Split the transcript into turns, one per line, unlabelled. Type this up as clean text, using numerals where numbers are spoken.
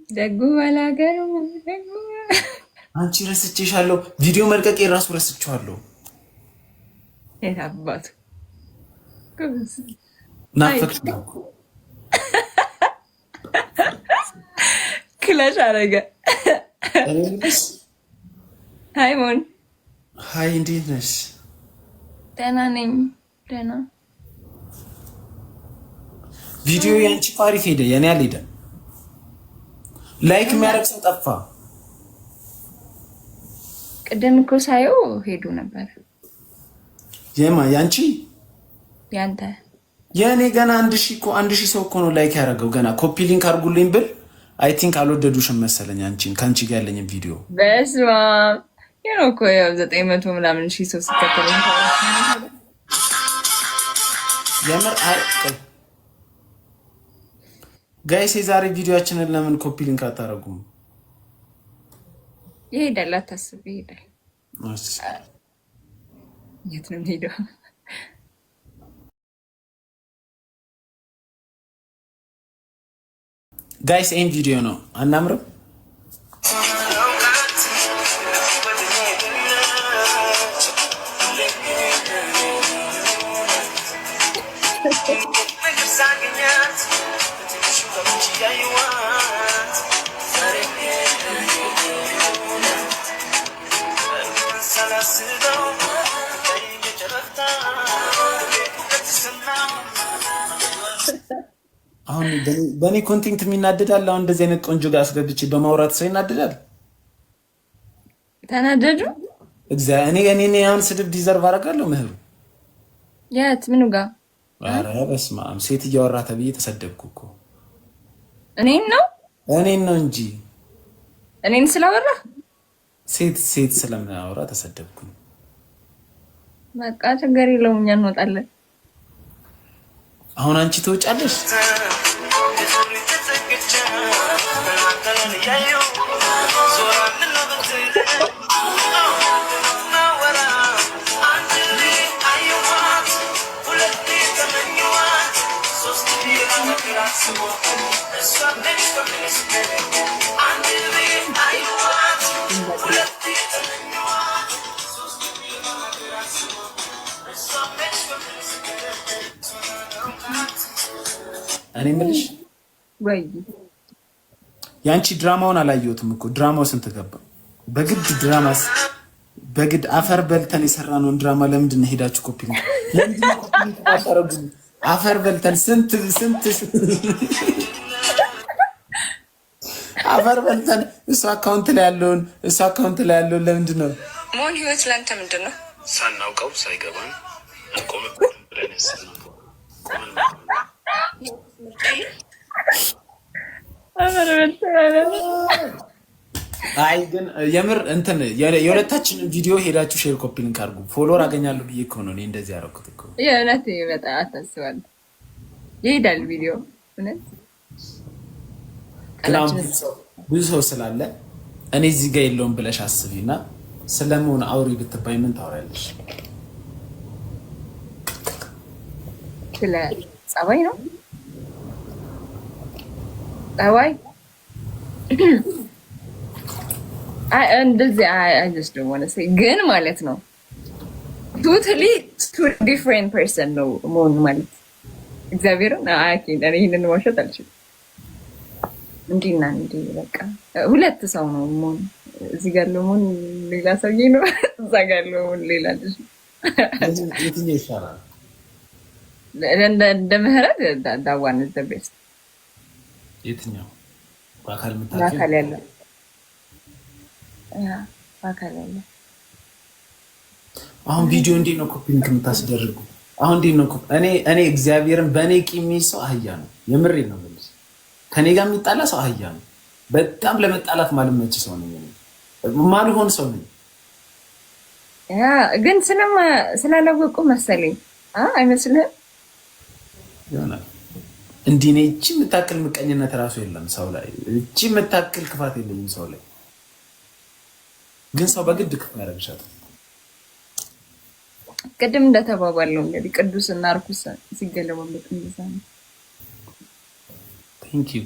ደጉ ባላገሩ ደጉ።
አንቺ ረስቼሻለሁ። ቪዲዮ መልቀቅ የራሱ ረስቼዋለሁ።
የት አባቱ።
ናፈቅሽ።
Clash አረገ። Hi ሞን።
Hi፣ እንዴት ነሽ?
ደህና ነኝ። ደህና።
ቪዲዮ ያንቺ አሪፍ ሄደ፣ የኔ አልሄደም። Like የሚያደርግ ሰው ጠፋ።
ቅድም እኮ ሳየው ሄዱ ነበር።
የማ? ያንቺ?
ያንተ።
የእኔ ገና 1,000 እኮ፣ 1,000 ሰው እኮ ነው like ያደረገው። ገና copy link አድርጉልኝ ብል I think አልወደዱሽም መሰለኝ አንቺን፣ ከአንቺ ጋር ያለኝን ቪዲዮ።
በስመ አብ፣ ይኸው እኮ ያው 900 ምናምን ሺህ ሰው ሲከተለኝ።
የምር አይ guys፣ የዛሬ ቪዲዮአችንን ለምን copy link አታደርጉም?
ይሄዳል፣ አታስብ፣ ይሄዳል። የት ነው የሚሄደው?
Guys፣ ይህን ቪዲዮ ነው፣ አናምርም? አሁን በእኔ content የሚናደዳል። አሁን እንደዚህ አይነት ቆንጆ ጋር አስገብቼ በማውራት ሰው ይናደዳል።
ተናደዱ።
እኔ አሁን ስድብ deserve አደርጋለሁ። ምህሩ።
የት ምኑ ጋር?
ኧረ በስመ አብ፣ ሴት እያወራ ተብዬ ተሰደብኩ እኮ።
እኔን ነው?
እኔን ነው እንጂ።
እኔን ስላወራ?
ሴት ሴት ስለምናወራ ተሰደብኩኝ።
በቃ ችግር የለውም፣ እኛ እንወጣለን።
አሁን አንቺ ትወጫለሽ። እኔ የምልሽ
ወይ።
የአንቺ ድራማውን አላየሁትም እኮ። ድራማው ስንት ገባ? በግድ ድራማስ በግድ አፈር በልተን የሰራነውን ድራማ ለምንድን ነው ሄዳችሁ ኮፒ ለምንድን? አፈር በልተን፣ ስንት ስንት አፈር በልተን እሱ account ላይ ያለውን ለምንድን ነው?
መሆን ህይወት ለአንተ ምንድን ነው?
ሳናውቀው ሳይገባን እንቆምበትም ብለን ያሰብነው ቆመን
አፈር በልተን።
አይ ግን የምር እንትን የሁለታችንን ቪዲዮ ሄዳችሁ share copy link አድርጉ። Follower አገኛለሁ ብዬ እኮ ነው እኔ እንደዚህ ያደረኩት እኮ።
የእውነት በጣም አታስባለሁ። ይሄዳል ቪዲዮ እውነት።
ግን አሁን ብዙ ሰው ስላለ እኔ እዚህ ጋር የለውም ብለሽ አስቢ እና ስለመሆን አውሪ ብትባይ ምን ታወሪያለሽ?
ስለ ጸባይ ነው፣ ጸባይ። እንደዚህ I just don't wanna say ግን ማለት ነው totally two different person ነው መሆን ማለት። እግዚአብሔርን እኔ ይህንን መዋሸት አልችልም። እንዲና እንዲህ በቃ ሁለት ሰው ነው መሆን። እዚህ ጋር ያለው መሆን ሌላ ሰውዬ ነው፣ እዛ ጋር ያለው መሆን ሌላ ልጅ ነው።
የትኛው ይሻላል?
እንደ ምህረት that one is the best።
የትኛው በአካል የምታውቂው?
በአካል ያለው፣ በአካል ያለው።
አሁን ቪዲዮ እንዴት ነው copy link የምታስደርጉ? አሁን እንዴት ነው? እኔ እግዚአብሔርን በእኔ ቂም የሚይዝ ሰው አህያ ነው። የምሬን ነው የምልሽ። ከኔ ጋር የሚጣላ ሰው አህያ ነው። በጣም ለመጣላት ማልመች ሰው ነኝ እኔ። ማልሆን ሰው ነኝ።
Yeah፣ ግን ስላላወቁ መሰለኝ፣ አይመስልህም?
ይሆናል። እንዲህ እኔ እቺ የምታክል ምቀኝነት እራሱ የለም ሰው ላይ። እቺ የምታክል ክፋት የለኝም ሰው ላይ። ግን ሰው በግድ ክፋ ያደርግሻል።
ቅድም እንደተባባለው እንግዲህ ቅዱስ እና እርኩስ ሲገለባበጥ እንደዛ ነው።
Thank you.